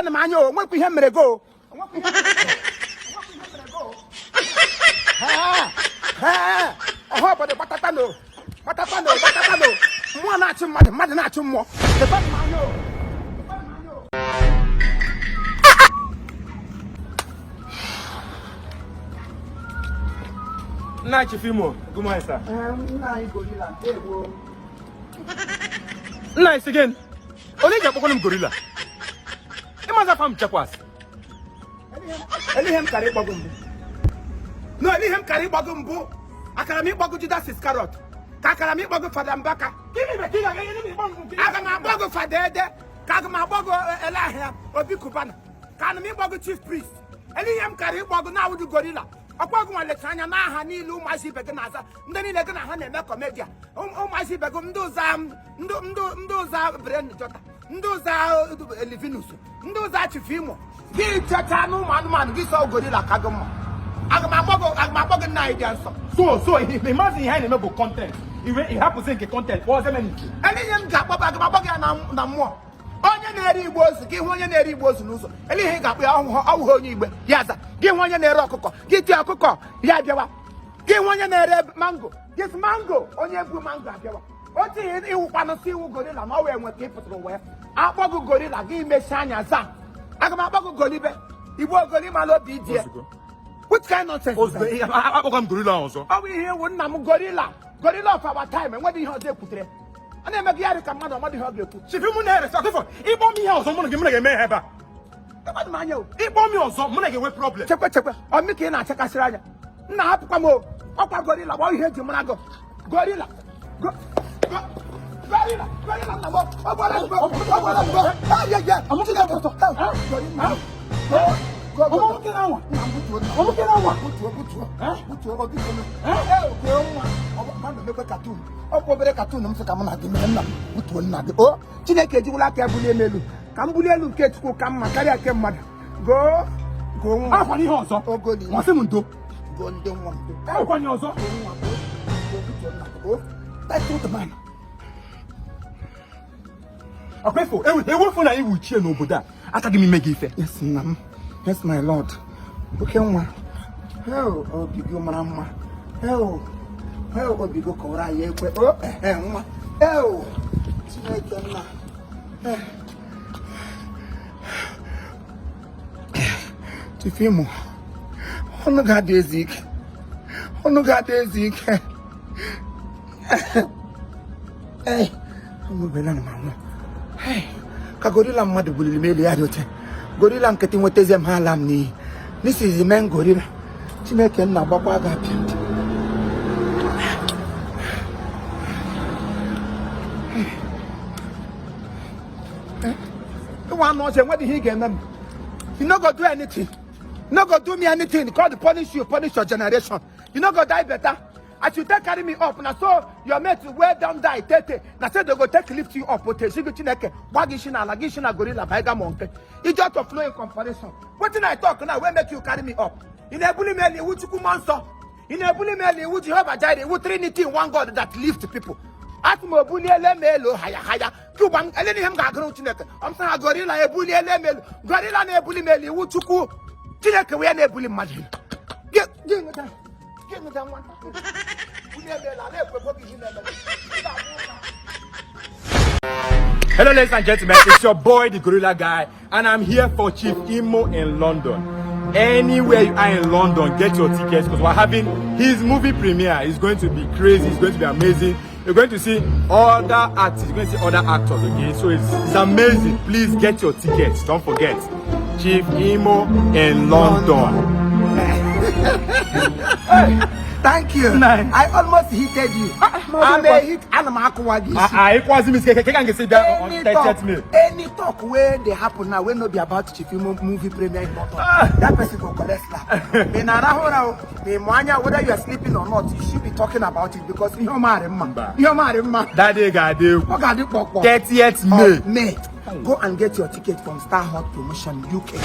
Lekwanụ m anya o, nwekwa ihe mere go. Ọha obodo, gbatatano, gbatatano, gbatatano! Mmụọ na-achụ mmadụ, mmadụ na-achụ mmụọ. Lekwanụ m anya o. Lekwanụ m anya o. Nna Chief Imo, good morning, sir. Nna anyị gorilla, ndewo. Nna isi gịnị? Onye ji akpọkwanụ m gorilla? Ịmazi afa m Chekwas. Ele ihe m kara ịkpọgụ mbụ? No, ele ihe m kara ịkpọgụ mbụ? Akara m ịkpọgụ Judas Iscariot, ka akara m ịkpọgụ Fada Mbaka? Gịnị mere ka ị ga-aga ihe ịkpọ m nke? Aga m akpọgụ Fada Ede, ka aga m akpọgụ ele ahịa Obi Cubana, ka ana m ịkpọgụ Chief Priest? Ele ihe m kara ịkpọgụ na-awụdụ gorilla? Ọkwa gị nwa lecha anya n'aha niile ụmụazị ibe gị na-aza, ndị niile gị na ha na-eme comedy, ụmụazị ibe gị, ndị ụza, ndị ụza Brain Jota, ndị ụza Livinus, ndị ụza Chief Imo. Gị checha na ụmụ anụmanụ gị sọ gorilla ka gị mma. Aga m akpọ gị, aga m akpọ gị nna anyị dị nsọ. So ịmazi ihe anyị na-eme bụ content. Iwe ịhapụzi nke content kpọọzie m nke. Ele ihe m ga-akpọ gị? Aga m akpọ gị ya na mmụọ onye na-ere igbe ozu. Gị hụ onye na-ere igbe ozu n'ụzọ, ele ihe ị ga-akpọ ya? Ọhụhụ onye igbe ya aza. Gị hụ onye na-ere ọkụkọ, gị tie ọkụkọ, ya bịawa. Gị hụ onye na-ere mango, gị sị mango, onye bụ mango abịawa. Otu ihe ịwụkwanụ si iwu gorilla na ọwa enwe ka ị pụtara wee akpọ gị gorilla. Gị mechie anya zaa, aga m akpọ gị golibe igbo ogoli mala obi dị ya. Which kind nonsense is Ozugbo that? Akpọkwa m gorilla ọzọ. Ọ bụ ihe iwu nna m, gorilla, gorilla of our time. Enweghị ihe ọzọ ekwutere. Ọ na-eme gị ya dị ka mmadụ ọmadụ ihe ọ ga-ekwu. Chief Imo na-eresi ọkụfọ. Ịkpọ m ihe ọzọ, mụ na gị, mụ na gị eme ihe ebe a. Ekwadụ m anya o. Ịkpọ m ọzọ, mụ na gị enwe problem. Chekwe, chekwe, ọmị ka ị na-achakasịrị anya. Nna, hapụkwa m o. Ọkwa gorilla gba ihe eji mara gị, gorilla, gorilla, gorilla. Nna m, ọ gwara m, ọ gwara m. Ayeye, Chineke, gorilla. Go, go, go. Ọmọ nwoke na-anwa. Nna m, butuo, nna m. Ọmọ nwoke na-anwa. Butuo, butuo, butuo, ọ biko nụ. Ee, oke nwa. Ọ bụ mmadụ mekwe cartoon. Ọ bụ obere cartoon m sị ka mụ na gị mee. Nna m, butuo nna gị o. Chineke ejiwela aka ya bulie m elu. Ka m bulie elu nke Chukwu ka mma karịa nke mmadụ. Goo, goo nwa. Akwana ihe ọzọ. Ogoli. Nwasị m ndo. Goo ndị nwa m. Akwana ihe ọzọ. Goo nwa, goo. Goo, butuo nna gị o. Title the man. Ọkwa ifo ewefu na iwu chie n'obodo a, aka gị m ime gị ife. Yes, nna m. Yes, my lord. Oke nwa. Heo, obi gị mara mma. Heo, heo, obi gị kọwara ya ekwe. O, ehe, nwa. Heo, Chineke nna. Eh. Chief Imo, ọnụ ga-adị ezi ike. Ọnụ ga-adị ezi ike. Ee, enwebela m anwụ. Hey, ka gorilla mmadụ buliri m elu ya dị oche. Gorilla nkịtị nwetazie m, ha ala m n'iyi. This is the main gorilla. Chineke nna, gbakwa gị apịa. Ịwa anụ ọchị, enweghị ihe ị ga-eme m. You no go do anything. You no go do me anything. God punish you, punish your generation. You no go die better. As you take carry me up, na so your mate wey don die tete, na so they go take lift you up. Ote shigo Chineke, gba gị isi n'ala, gị isi na gorilla baiga monkey. Idiot of no in comparison. Wetin I talk now wey make you carry me up? Ị na-ebuli m elu iwu Chukwu mmụọ nsọ. Ị na-ebuli m elu iwu Jehovah Jireh, iwu Trinity in one God that lift people. Asị m obuliele m elu haya haya. Kụgba m ele ihe m ga-agụrụ Chineke. Ọ m sị ha gorilla ebuliele m elu. Gorilla na-ebuli m elu iwu Chukwu. Chineke wee na-ebuli mmadụ elu. Gị nweta, gị nweta nwata. Bulie m elu, a na-ekwekwe gị ihe na-eme. Ị ga-agba ụka. Hello, ladies and gentlemen. It's your boy, the Gorilla Guy, and I'm here for Chief Imo in London. Anywhere you are in London, get your tickets because we're having his movie premiere. It's going to be crazy. It's going to be amazing. You're going to see other artists. You're going to see other actors. Okay, so it's amazing. Please get your tickets. Don't forget, Chief Imo in London. Thank you. Nine. I almost hitted you. I'm a hit. Ana m akụwa gị isi. I equals me. Can say that on Any 30th talk, May. any talk wey dey happen now wey no be about Chief Imo movie premiere in London, that person go collect slap. Ma na arahụ ụra o, ma ị mụ anya, whether you are sleeping or not, you should be talking about it because ihe ọma rị mma. Mba. Ihe ọma rị mma. That day, got Ọ ga-adị kpọkpọ. 30th May. Of May. Go and get your ticket from Star Hot Promotion UK.